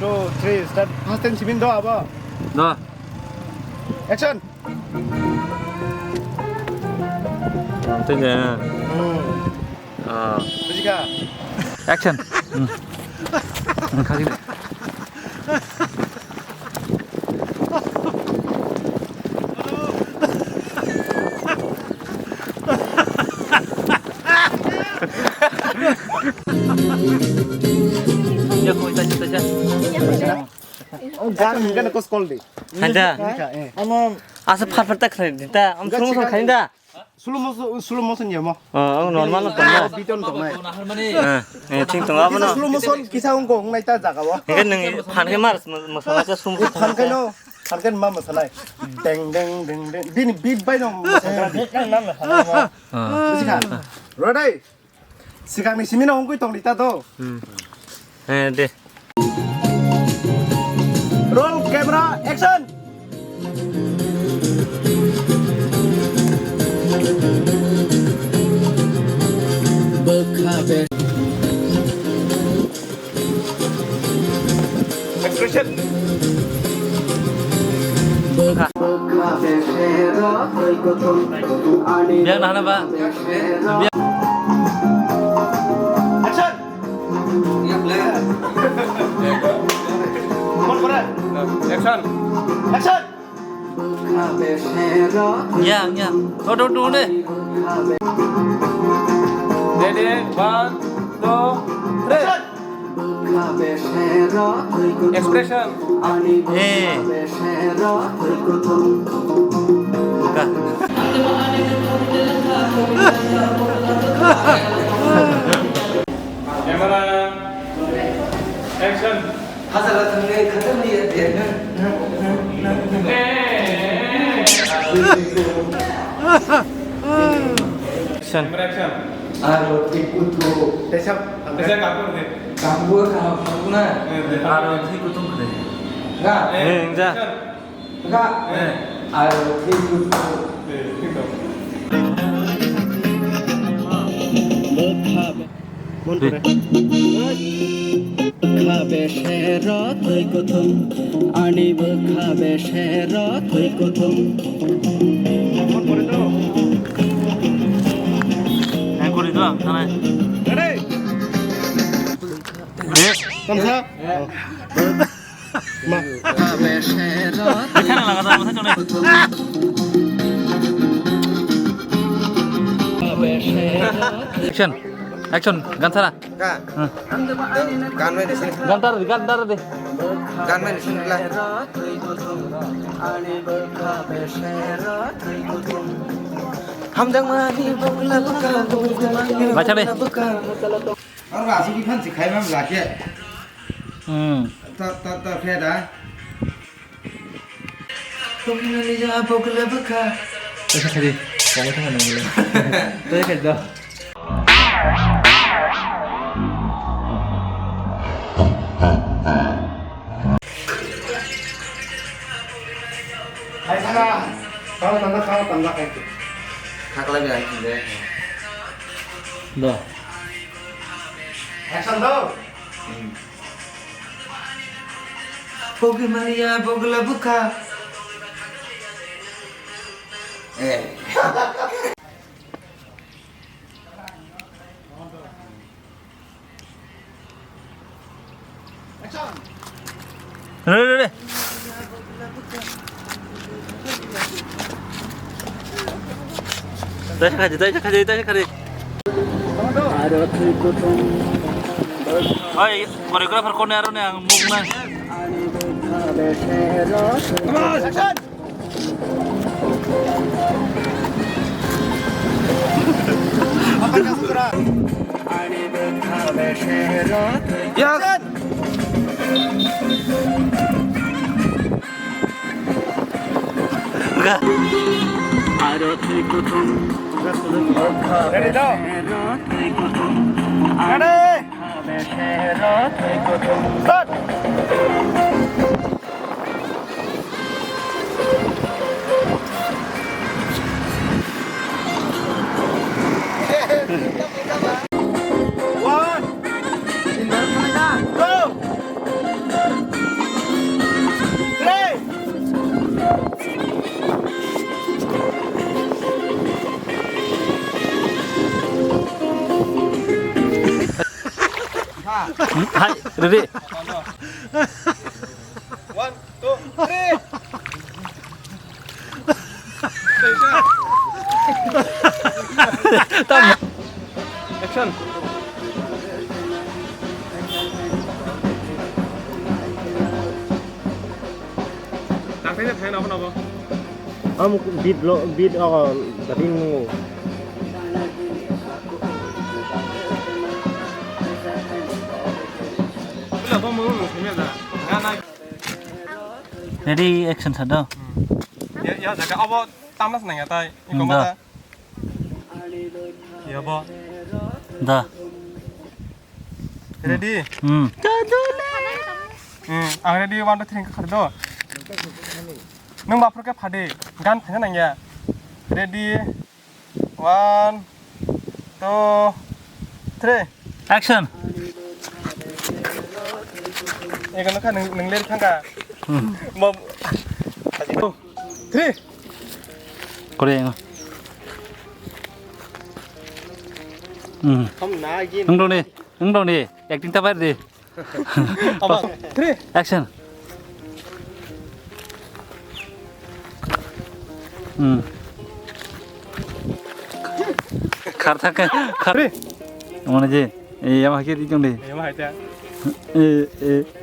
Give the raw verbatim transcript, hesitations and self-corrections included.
Two, three, start. First time simin do abo. Do. Action. Tanya. Hmm. Ah. Bujikha. Action. Hmm. Hmm, khagin. Ya, kau ita cita aja. Oh, gan, gan, kau sekolah deh. Ada. Ini, eh. Asa perfect tak kena, kita am slow motion kena dah. Slow motion, slow motion ya, mo. Oh, oh, normal lo, normal. Beat on tong nai. Eh, eh, thing tong abo no. Slow motion kisa ong kong nai ta jaga o. Hingke nang phan ke mar, mas, mas, mas, slow motion. Phan ke no, phan ke ma masalai. Deng, deng, deng, deng. Bini beat bai no masalai. Beat nang nam masalai mo. Ah. Buji kha? Ready? Sikang ni simi no ong kui tong di ta to. Hmm. Eh, de. Roll camera, action! Expression. Biang nahana ba? Biang. Action! Mon kore. Action. Action. Ya, ya. Udah, udah, udah. Ready, one, two, three. Action. Expression. Eh. Buka. Camera, action. Action. Camera, action. Aro twi kutung. Tesa, tesa kapur de. Kapur, kapur na. Eh, de. Aro twi kutung kre. Ga. Eh, enja. Action. Ga. Eh. Aro twi kutung. Eh, thik to. Mon kore. Bwkha besero twi kuthum, ani bwkha besero twi kuthum. Ang kuri do, ang thanai. Ready? Eh? Tamsa? Eh. Ma. Mathai chonai. Action. Action. Gan sara. Ka. Hmm. Gan bai de sini. Gan tar, gan tar de. Gan bai de sini la. Hamjakmani bokla bwkha, Bacha de. Bokla bwkha. Aro asuk iphang si khai mam lake. Hmm. Ta, ta, ta, khe da. Tongmani ya bokla bwkha. Esa khadi, kamu tengah nunggu. Tadi kerja. Hai sana, kau tanda, kau tanda kayak gitu. Hakla bilang gitu. Dah. Action, go. Hmm. Pogi Maria bogla bukha. Eh. Re, re, re. Taisa khaji, taisa khaji, taisa khaji. Oi, choreographer kone aro ne ang muk na. Come on, action! Yes! Ready, go! Ready! Start! One, go! Hai, ready? One, two, three. Tam. Action. Tangthaisa thaina nabo nabo. Am beat lo, beat ogo, gading nungo. Ready, action, sado. Ya, ya, jaga abo tamna senang ya, tai. Iko mata. Ya, bo. Da. Ready? Hmm. Hmm, ang ready, one, two, three, khar do. Nung baphur khe phadi, gan phaina nangya. Ready? One, two, three. Action. Ego nokha nung, nung ler thangka. Hmm. Mo-, three. Kore yang. Hmm. Nung dong ni, nung dong ni, acting ta bai di. Three. Action. Hmm. Khar thak, khar. Three. Mane je, e, yama hakir ikung de. Yama haita. E, e.